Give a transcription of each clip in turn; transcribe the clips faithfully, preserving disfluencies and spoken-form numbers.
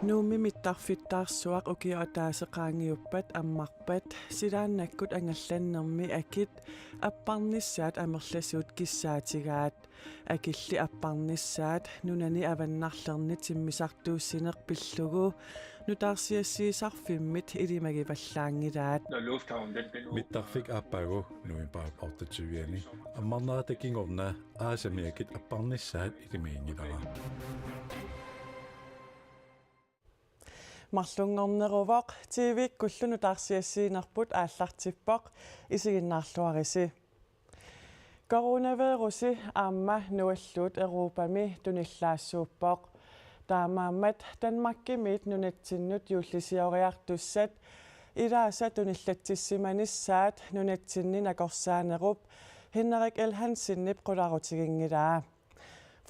Nuummi mittarfittaarsuaq ukiup ataaseq qaangiuppat ammarpat silaannakkut angallannermi akit apparnissaat amerlasuut kissaatigaat. Akilli apparnissaat nunani avannarlerni timmisartuussineq pillugu nutaarsiassiisarfimmit ilimagivallaanngilaat. Mittarfik aappaagu novembarip otteogtyve-ani ammarnerata kingorna aasami akit apparnissaat ilimaginngilara. Marlunngorneruvoq, T V-kkullu nutaarsiassiinerput aallartippoq, isiginnaarluarisi. Coronavirusi aamma nualluut Europami tunillaassuuppoq. Taamaammat Danmarkimiit nunatsinnut juullisioriartussat ilaasa tunillatsissimanissaat nunatsinni nakorsaanerup Henrik L. Hansenip qularutiginngilaa.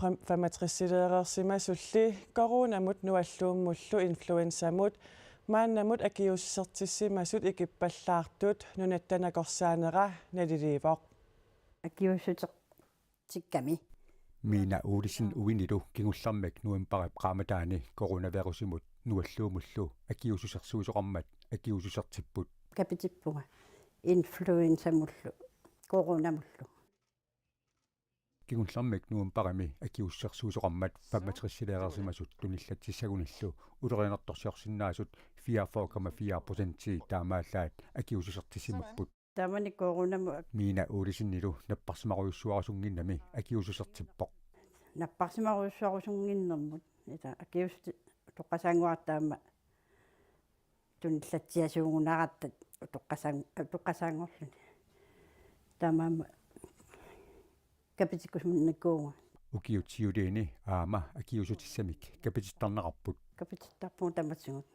Fem-, femogtresileereersimasulli coronamut nualluummullu influenzamut maannamut akiuussusertissimasut ikippallaartut nunatta nakorsaanera naliliivoq. Akiuussuteqqikkami. Mina Olsen uinilu kingullermik novembarip qaammataani coronavirusimut nualluummullu akiuussusersuisoqarmat akiuussusertipput. Kapitippunga influenzamullu, coronamullu. Kingullermik novembarimi akiuussusersuisoqarmat femogtresileereersimasut tunillatsissagunillu ulorianartorsiorsinnaasut fireogfyrre komma fire procentii taamaallaat akiuussusertissimapput. Taamani coronamut ak- Mina Olsenilu napparsimarujussuarusunnginnami akiuussusertippoq. Napparsimarujussuarusunnginnermut ila akiuussuti-, utoqqasaannguaq taama tunillatsiasuugunaratta utoqqasaan-, utoqqasaanngorluni. Taamaammat kapitikkusunnikuuvunga. Ukiut siuliini aamma akiuussutissamik kapitittarneqarput. Kapitittarpugut tamatigut.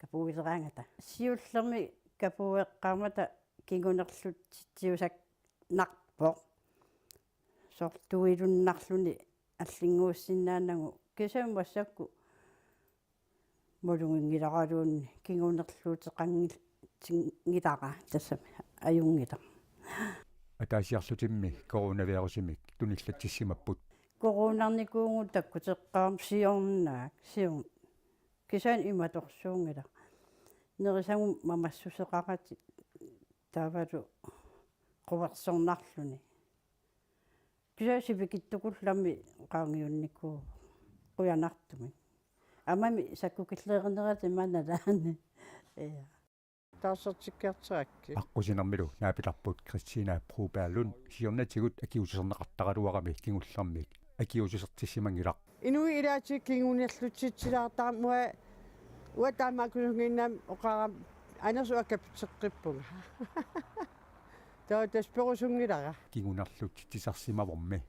Kapuileraangata. Siullermik kapueqqaarmata kingunerlutsitsiusannarpoq. Soorlu tuilunnarluni allinnguussinnaanagu kisianni massakkut maluginngilara luunniit kingunerluuteqanngil-, -tinngilara tassami ajunngilaq. Ataasiarlutimmi coronavirusimik tunillatsissimapput. Coronarnikuuvugut takkuteqqaarmat siornaak, siorn-. Kisianni imatorsuunngilaq. Nerisagut mamassuseqaratik taavalu quersornarluni. Kisianni sivikitsukullaammi qaangiunnikuuvoq qujanartumik. Aammami sakkukilleerineratik imannak nalaani. Ja. Taarsertikkiarterakkit. Aqqusinermilu naapitarput Christina Broberg Lund siornatigut akiuussuserneqartaraluarami kingullermik akiuussusertissimanngilaq. Inuit ilaatigut kingunerlutsitsilaartarmut uanga taamaakkusunnginnama oqarama anersua kapiteqqippunga. Taava tassa perusunngilara. Kingunerlutsitsisarsimavormi.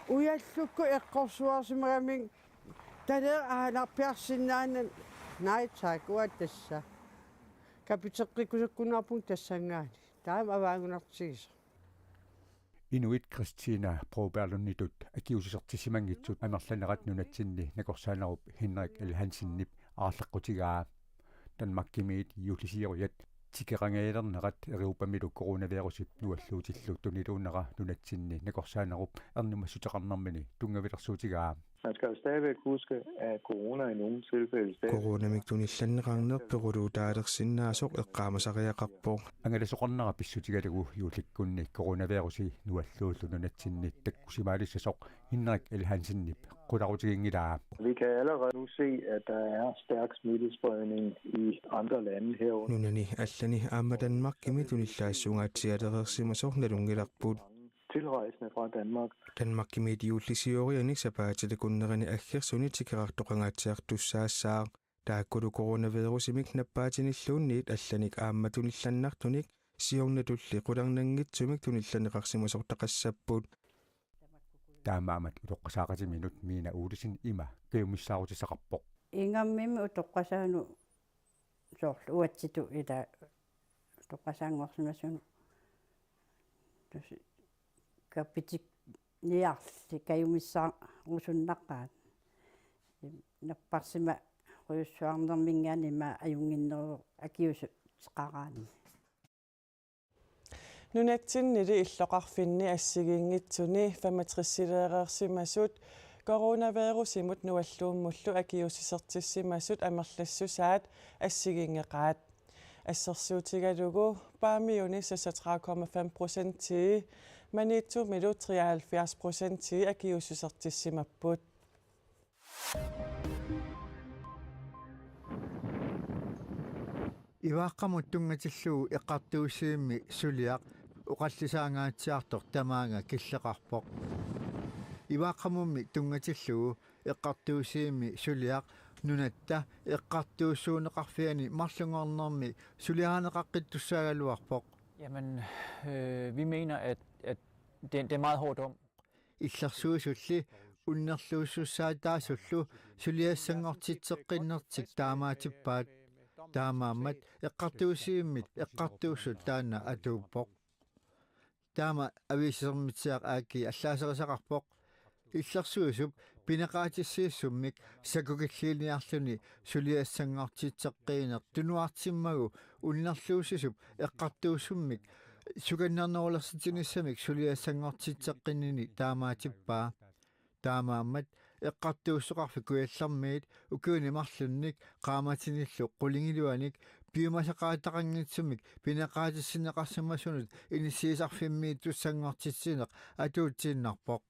Ujallukkut eqqorsuarsimagamiuk taleq aalarpiarsinnaanani naitsaak uanga tassa. Kapiteqqikkusukkunnaarpunga tassanngaanniit. Taama avaanngunartigisoq. Inuit Christina Broberg Lunditut akiuussusertissimanngitsut amerlanerat nunatsinni nakorsaanerup Henrik L. Hansenip aallaqqutigaa. Danmarkimiit juullisioriat tikeqangaalernerat Europamilu coronavirusip nualluutillu tuniluunera nunatsinni nakorsaanerup ernumassuteqarnermini tunngavilersuutigaa. Man skal jo stadigvæk huske, at corona i nogle tilfælde stadig Coronamik tunillanneqarneq peruluutaalersinnaasoq eqqaamasariaqarpoq. Angalasoqarnera pissutigalugu juullikkunni coronavirusi nualluullu nunatsinni takkusimaalissasoq Henrik L. Hansenip qularutiginngilaa. Vi kan allerede nu se, at der er stærk smittespredning i andre lande herunder Nunani allani aamma Danmarkimi tunillaassuungaatsialereersimasoq nalunngilarput. Tilrejsende fra Danmark. Danmarkimiit juullisioriani sapaatip akunnerani aggersuni tikerartoqangaatsiartussaassaaq. Taakkulu coronavirusimik nappaatinilluunniit allanik aamma tunillannartunik siornatulli qularnanngitsumik tunillanneqarsimasortaqassapput. Taamaammat utoqqasaaqatiminut Mina Olsen ima kajumissaarutissaqarpoq. Ingammimi utoqqasaanut soorlu uatsitut ila utoqqasaanngorsimasunut. Tassa kapitikniarli kajumissaarusunnaqaat. Napparsimarujussuarnerminngaanniit ima ajunnginneruvoq akiuussuteqaraanni. Nunatsinnili illoqarfinni assigiinngitsuni femogtresileereersimasut Coronavirusimut nualluummullu akiuussusertissimasut amerlassusaat assigiinngeqaat. Assersuutigalugu Paamiuni seksogtredive komma fem procentii, Maniitsumilu treoghalvfjerds procentii akiuussusertissimapput. Ivaaqqamut tunngatillugu eqqartuussivimmi suliaq oqallisaangaatsiartoq tamaanga killeqarpoq. Ivaaqqamummi tunngatillugu eqqartuussivimmi suliaq nunatta eqqartuussuunneqarfiani marlunngornermi suliarineqaqqittussaagaluarpoq. Jamen, øh, vi mener, at, at det, det er meget hårdt om. Illersuisulli unnerluussussaataasullu suliassanngortitseqqinnertik taamaatippaat. Taamaammat eqqartuussivimmit eqqartuussut taanna atuuppoq. Taama aviisermitsiaq A G allaaserisaqarpoq. Illersuisup pineqaatissiissummik sakkukilliiniarluni suliassanngortitseqqiineq tunuartimmagu unnerluussisup eqqartuussummik sukannarnerulersitsinissamik suliassanngortitseqqinnini taamaatippaa. Taamaammat Eqqartuussisoqarfik Kujallermiit ukiuni marlunnik qaammatinillu qulingiluanik piumasaqaataqanngitsumik pineqaatissinneqarsimasunut inissiisarfimmiittussanngortitsineq atuutsiinnarpoq.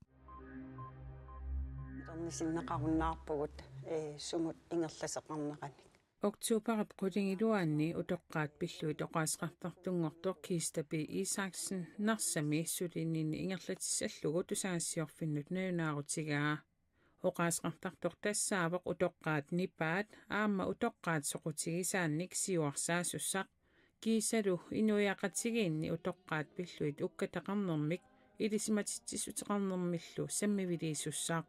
Atornisinneqarunnaarpugut, ee, sumut ingerlasoqarneranik. Oktoberip qulingiluaanni utoqqaat pillugit oqaaseqartartunngortoq Kiista B. Isaksen Narsami sulininni ingerlatissallugu tusagassiorfinnut nalunaarutigaa. Oqaaseqartartoq tassaavoq utoqqaat nipaat aamma utoqqaat soqutigisaannik siuarsaasussaq. Kiisalu inuiaqatigiinni utoqqaat pillugit ukkataqarnermik ilisimatitsissuteqarnermillu sammiviliisussaq.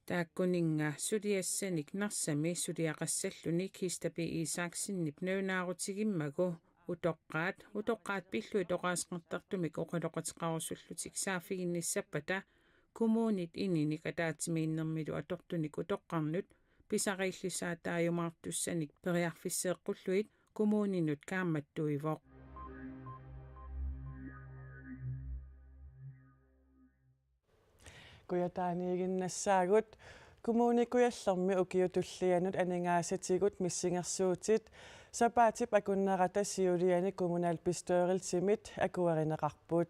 Taakkuninnga suliassanik Narsami suliaqassalluni Kiista B. Isaksenip nalunaarutigimmagami utoqqaat, utoqqaat pillugit oqaaseqartartumik oqaloqateqarusullutik saaffiginnissappata kommunit ininik ataatsimiinnermilu atortunik utoqqarnut pisariillisaataajumaartussanik periarfisseeqqullugit kommuninut kaammattuivoq. Kujataaniiginnassaagut. Kommune Kujallermi ukiup tullianut aningaasatigut missingersuutit sapaatip akunnerata siuliani kommunalbestyrelsimit akuerineqarput.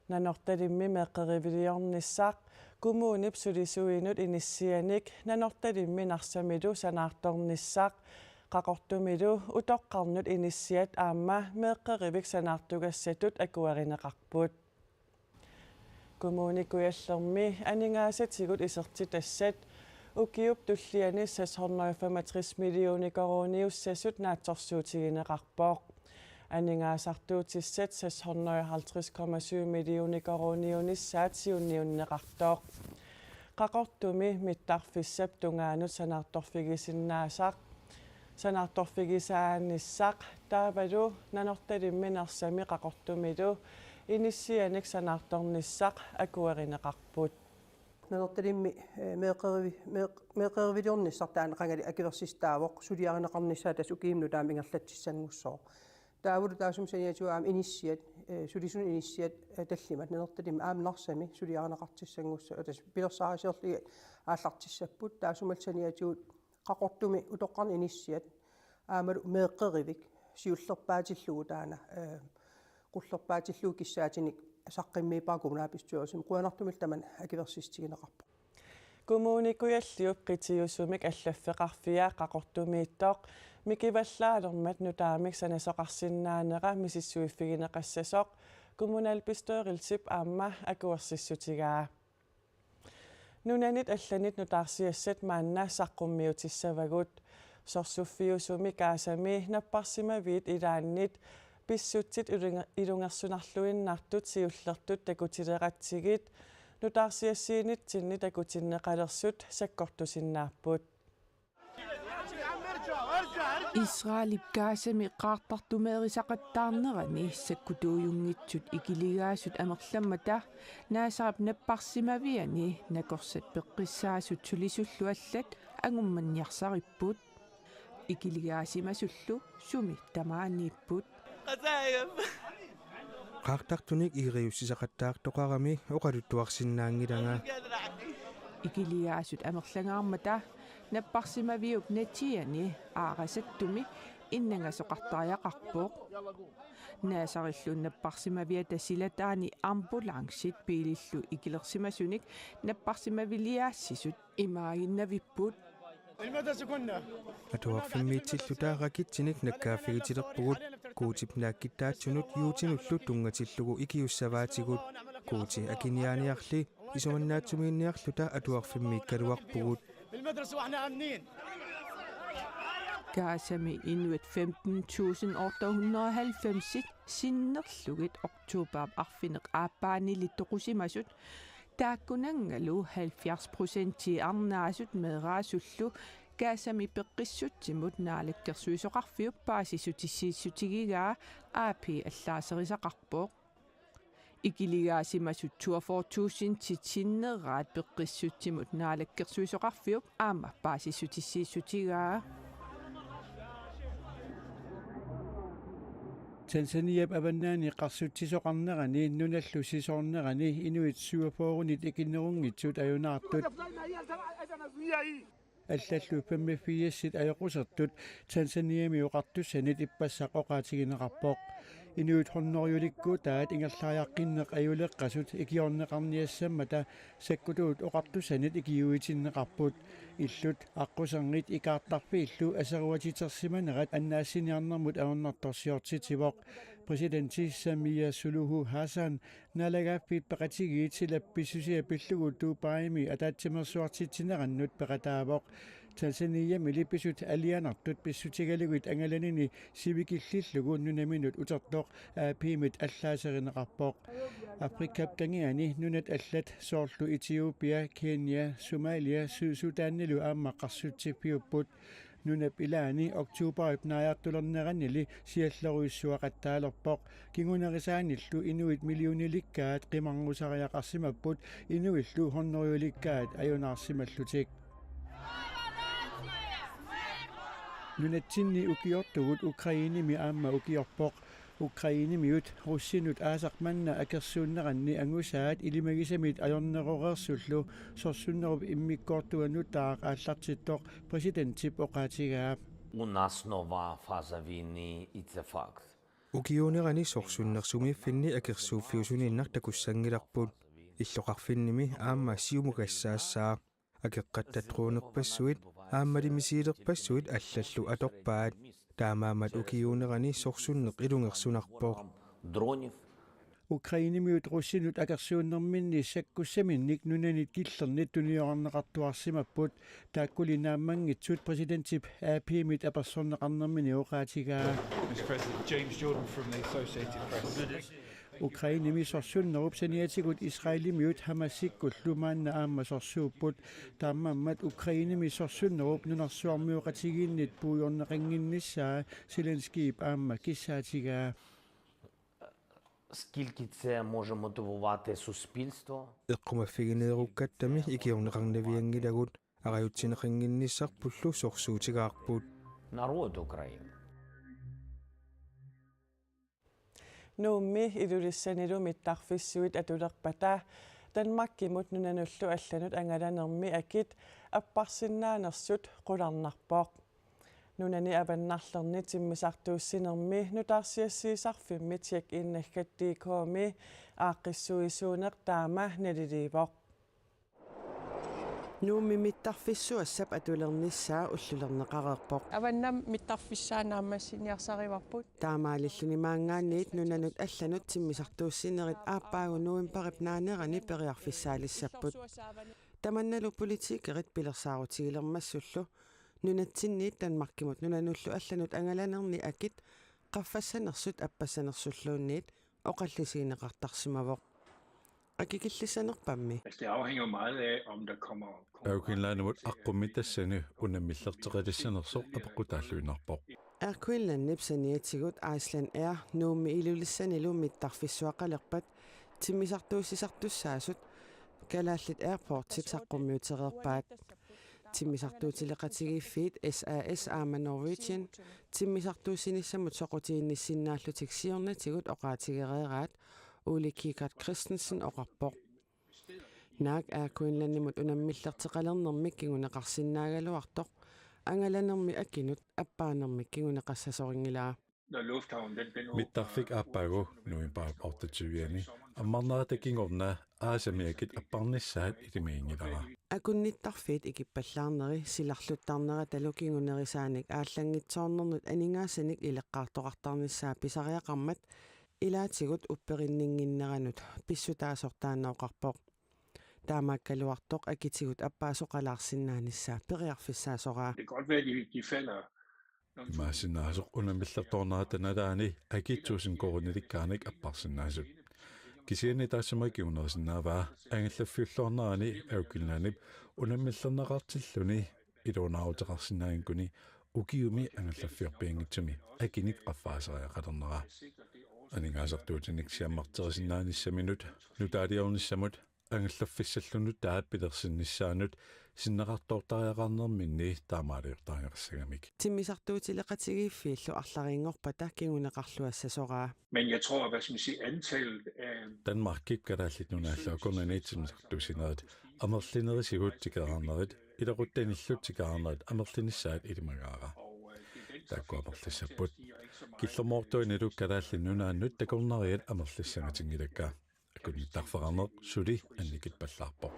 Nanortalimmi meeqqeriviliornissaq, kommunip sulisuinut inissianik Nanortalimmi Narsamilu sanaartornissaq, Qaqortumilu utoqqarnut inissiat aamma meeqqerivik sanaartugassatut akuerineqarput. Kommune Kujallermi aningaasatigut isertitassat ukiup tulliani seks hundrede og femogtres millioner koruuniussasut naatsorsuutigineqarpoq. Aningaasartuutissat seks hundrede og halvtreds komma syv millioner koruuniunissaat siunniunneqartoq. Qaqortumi mittarfissap tungaanut sanaartorfigisinnaasaq, sanaartorfigisaanissaq taavalu Nanortalimmi Narsami Qaqortumilu inissianik sanaartornissaq akuerineqarput. Nanortalimmi, eh, meeqqerivi-, meeq-, meeqqeriviliornissaq taanna qangali akuersisitaavoq suliarineqarnissaa tassa ukiumut nutaamut ingerlatsissanngussaaq. Taavalu taassuma saniatigut aamma inissiat, eh, sulisunut inissiat, eh, tallimat Nanortalimmi aamma Narsami suliarineqartissanngussat, tassa pilersaarusiorlugit aallartissapput, taassumalu saniatigut Qaqortumi utoqqarnut inissiat, aammalu meeqqerivik, siullerpaatillugu taanna, eh, qullerpaatillugu kissaatinik saqqummiippara kommunalbestyrelsimi, qujanartumillu tamanna akuersissutigineqarpoq. Kommune Kujalliup qitiusumik allaffeqarfia Qaqortumiittoq mikivallaalermat nutaamik sanasoqarsinnaanera misissuiffigineqassasoq kommunalbestyrelsip aamma akuersissutigaa. Nunanit allanit nutaarsiassat maanna saqqummiutissavagut. Sorsuffiusumi Gazami napparsimaviit ilaannit pissutsit ilunge-, ilungersunarluinnartut siullertut takutileratsigit nutaarsiassiinitsinni takutinneqalersut sakkortusinnaapput. Israelip Gazami qaartartumeerisaqattaarnerani sakkutuujunngitsut ikiligaasut amerlammata Nazarep napparsimaviani nakorsat peqqissaasut sulisullu allat angummanniarsaripput. Ikiligaasimasullu sumi tamaaniipput. Qaartartunik iriussisaqattaartoqarami oqaluttuarsinnaanngilanga. Ikiligaasut amerlangaarmata napparsimaviup natiani aarasattumi innangasoqartariaqarpoq. Naasarillu napparsimaviata silataani ambulancit biilillu ikilersimasunik napparsimaviliaassisut imaaginnavipput. Atuarfimmiitsilluta rakitsinik nakkaaffigitsilerpugut, Guutip naakkittaatsunut juutinullu tunngatillugu ikiussavaatigut. Guuti akiniaaniarli isumannaatsuminiarluta atuarfimmiikkaluarpugut. Gazami inuit femten tusind otte hundrede og halvfems sinnerlugit oktobarip arfineq-aappaanili toqusimasut, taakkunanngalu halvfjerds procentii arnaasut meeraasullu Gazami peqqissutsimut naalakkersuisoqarfiup paasissutissiissutigigaa A P allaaserisaqarpoq. Ikiligaasimasut toogfyrre tusindit sinneraat peqqissutsimut naalakkersuisoqarfiup aamma paasissutissiissutigaa. Tanzaniap avannaani qarsutsisoqarnerani nunallu sisoornerani inuit syvogfyrrenit ikinnerunngitsut ajunaartut. Allallu femogfirsit ajoqusertut Tanzaniami oqartussanit ippassaq oqaatigineqarpoq. Inuit hundredelikkuutaat ingerlariaqqinneq ajuleqqasut ikiorneqarniassammata sakkutuut oqartussanit ikiuitinneqarput. Illut aqqusernit ikaartarfiillu aseruatitersimanerat annaassiniarnermut ajornartorsiortitsivoq. Præsidenti Samia Suluhu Hassan naalagaaffiit peqatigiit silap pissusia pillugu Dubaimi ataatsimeersuartitsinerannut peqataavoq. Tanzaniamili pisut alianartut pissutigalugit angalanini sivikillillugu nunaminut utertoq A P-mit allaaserineqarpoq. Afrikap kangiani nunat allat soorlu Etiopia, Kenya, Somalia, Sydsudannilu aamma qarsutsiffiupput. Nunap ilaani oktobarip naajartulerneranili siallerujussuaqattaalerpoq. Kingunerisaanillu inuit millionilikkaat qimarnusariaqarsimapput, inuillu hundredelikkaat ajunaarsimallutik. Nunatsinni ukiortugut Ukrainemi aamma ukiorpoq. Ukrainemiut russinut aasaq manna akersuunneranni angusaat ilimagisamit ajorneroreersullu sorsunnerup immikkoortua nutaaq aallartittoq præsidentip oqaatigaa. У нас нова фаза війни, і це факт. Ukiuunerani sorsunneq sumiiffinni akersuuffiusuniinnaq takussanngilarput. Illoqarfinnimi aamma siumugassaassaaq. Akeqqatta dronerpassuit aammali missilerpassuit allallu atorpaat. Taamaammat ukiuunerani sorsunneq ilungersunarpoq. Дронів. Ukrainemiut russinut akersuunnerminni sakkussaminnik nunanit killernit tuniorarneqartuarsimapput. Taakkuli naammanngitsut præsidentip A P-mit apersorneqarnermini oqaatigaa. Mister President, James Jordan from the Associated Press. Ukrainemi sorsunnerup saniatigut Israelimiut Hamasikkullu maanna aamma sorsuupput. Taamaammat Ukrainemi sorsunnerup nunarsuarmioqatigiinnit puigorneqannginnissaa Zelenskyp aamma kissaatigaa. Скільки це може мотивувати суспільство? Eqqumaffigineerukkattami ikiorneqarnavianngilagut, arajutsineqannginnissarpullu sorsuutigaarput. Народ України. Nuummi Ilulissanilu mittarfissuit atulerpata Danmarkimut nunanullu allanut angalanermi akit apparsinnaanersut qularnarpoq. Nunani avannarlerni timmisartuussinermi nutaarsiassiisarfimmi Tjek en naggat punktum D K-mi aaqqissuisuuneq taama naliliivoq. Nuummi mittarfissuassap atulernissaa ullulerneqareerpoq. Avannamut mittarfissaa naammassiniarsarivarput. Taamaalilluni maanngaanniit nunanut allanut timmisartuussinerit aappaagu novembarip naanerani periarfissaalissapput. Tamannalu politikerit pilersaarutigilermassullu. Nunatsinniit Danmarkimut nunanullu allanut angalanerni akit qaffassanersut appassanersulluunniit oqallisigineqartarsimavoq. Akikillissanerpammi. Altså, det afhænger jo meget af, om der kommer Air Greenlandimut aqqummi tassani unammillerteqalissanersoq apeqqutaalluinnarpoq. Air Greenlandip saniatigut Icelandair Nuummi Ilulissanilu mittarfissuaqalerpat timmisartuussisartussaasut Kalaallit Airportip saqqummiutereerpaat. Timmisartuutileqatigiiffiit S A S aamma Norwegian timmisartuussinissamut soqutiginnissinnaallutik siornatigut oqaatigereeraat, Ole Kikart Kristensen oqarpoq. Naak Air Greenlandimut unammillerteqalernermik kinguneqarsinnaagaluartoq, angalanermi akinut appaanermik kinguneqassasorinngilara. Mittarfik aappaagu novembarip otteogtyve-ani ammarnerata kingorna aasami akit apparnissaat ilimaginngilara. Akunnittarfiit ikippallaarneri silarluttarneratalu kingunerisaanik aallanngitsoornernut aningaasanik ileqqaartoqartarnissaa pisariaqarmat ilaatigut upperinninnginneranut pissutaasortaanna oqarpoq. Taamaakkaluartoq akitigut appaasoqalaarsinnaanissaa periarfissaasoraa. Det kan godt være, at de, de falder. Imaassinnaasoq unammillertoornerata nalaani akit tusind koruunilikkaanik apparsinnaasut. Kisianni taassuma kingunerisinnaavaa angallaffiulluarnerani Air Greenlandip unammillerneqartilluni iluanaaruteqarsinnaanngikuni ukiumi angallaffiorpianngitsumi akinik qaffaasariaqalernera. Aningaasartuutinik siammarterisinnaanissaminut nutaaliornissamut angallaffissallu nutaap pilersinnissaanut sinneqartoortariaqarnerminni taamaaliortariaqassagamik. Timmisartuutileqatigiiffiillu arlariinngorpata kinguneqarluassasoraa. Men jeg tror, hvad skal man sige, antallet af Danmarkip Kalaallit Nunaallu akornanni timmisartuussinerit amerlinerisigut tikeraarnerit ilequttanillu tikeraarnerit amerlinissaat ilimagaara. Taakku amerlissapput. Killormoortuinilu Kalaallit Nunaannut takornariat amerlissangatinngilakka. Akunnittarfeqarneq suli annikippallaarpoq.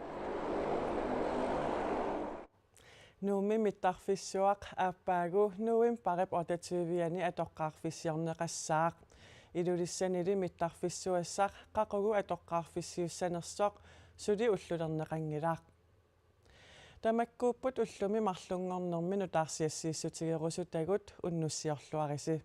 Nuummi mittarfissuaq aappaagu novembarip otteogtyve-ani atoqqaarfissiorneqassaaq. Ilulissanili mittarfissuassaq qaqugu atoqqaarfissiussanersoq suli ullulerneqanngilaq. Tamakkuupput ullumi marlunngornermi nutaarsiassiissutigerusutagut, unnussiorluarisi.